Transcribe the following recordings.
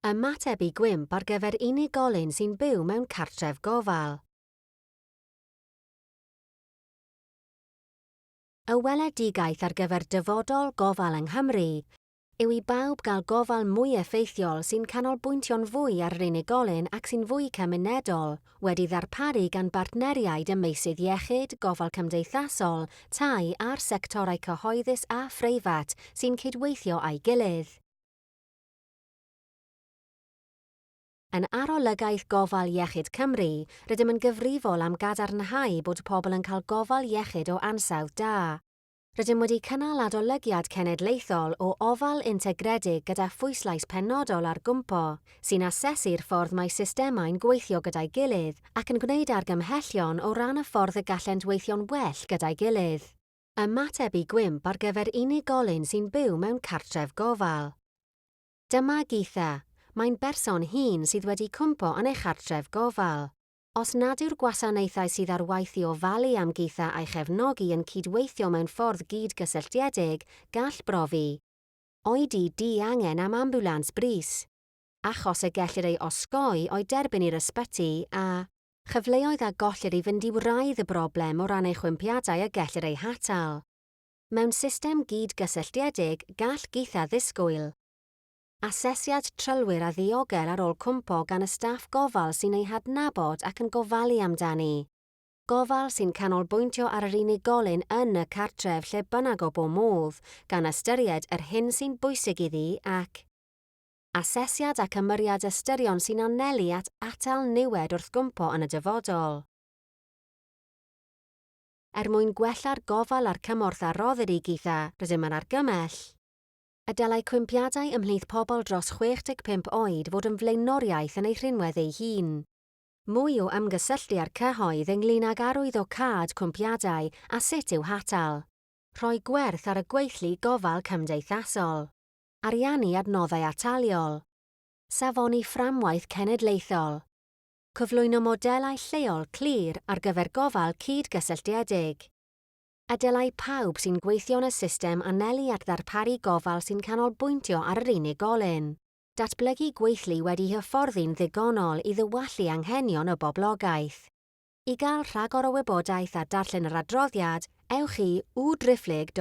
Ymateb i gwymp ar gyfer unigolyn sy'n byw mewn cartref gofal. Y weledigaeth ar gyfer dyfodol gofal yng Nghymru yw i bawb gael gofal mwy effeithiol sy'n canolbwyntio'n fwy ar yr unigolyn ac sy'n fwy cymunedol, wedi ddarparu gan bartneriaid ym meysydd iechyd, gofal cymdeithasol, tai a'r sectorau cyhoeddus a phreifat sy'n cydweithio â'i gilydd. Yn Arolygaeth Gofal Iechyd Cymru, rydym yn gyfrifol am gadarnhau bod pobl yn cael gofal iechyd o ansawdd da. Rydym wedi cynnal adolygiad cenedlaethol o ofal integredig gyda phwyslais penodol ar gwmpo, sy'n asesu'r ffordd mae systemau'n gweithio gyda'i gilydd ac yn gwneud argymhellion o ran y ffordd y gallent weithio'n well gyda'i gilydd. Ymateb i gwymp ar gyfer unigolyn sy'n byw mewn cartref gofal. Dyma Geetha. Mae'n berson hŷn sydd wedi cwympo yn ei chartref gofal. Os nad yw'r gwasanaethau sydd ar waith i ofalu am Geetha a'i chefnogi yn cydweithio mewn ffordd gyd-gysylltiedig, gall brofi oedi diangen am ambiwlans brys, achos y gellir ei osgoi o'i derbyn i'r ysbyty a chyfleoedd a gollir i fynd i wraidd y broblem o ran ei chwympiadau y gellir eu hatal. Mewn system gyd-gysylltiedig, gall Geetha ddisgwyl. Asesiad trylwyr a ddiogel ar ôl cwmpo gan y staff gofal sy'n ei hadnabod ac yn gofalu amdani. Gofal sy'n canolbwyntio ar yr unigolyn yn y cartref lle bynnag o bo modd, gan ystyried yr hyn sy'n bwysig iddi ac. Asesiad ac ymyriad ystyrion sy'n anelu at atal niwed wrth gwmpo yn y dyfodol. Er mwyn gwella'r gofal a'r cymorth a roddir i Geetha, rydym yn argymell. Y dylai cwympiadau ymhlith pobl dros 65 oed fod yn flaenoriaeth yn ei rhinwedd ei hun. Mwy o ymgysylltu â'r cyhoedd ynglŷn ag arwyddocâd cwympiadau a sut i'w hatal. Rhoi gwerth ar y gweithlu gofal cymdeithasol. Ariannu adnoddau ataliol. Safoni fframwaith cenedlaethol. Cyflwyno modelau lleol clir ar gyfer gofal cyd-gysylltiedig. A dylai pawb sy'n gweithio yn y system anelu at ddarparu gofal sy'n canolbwyntio ar yr unigolyn. Datblygu gweithlu wedi hyfforddi'n ddigonol i ddiwallu anghenion y boblogaeth. I gael rhagor o wybodaeth a darllen yr adroddiad, ewch i www.hiw.org.uk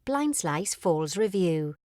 blaenslaes falls review.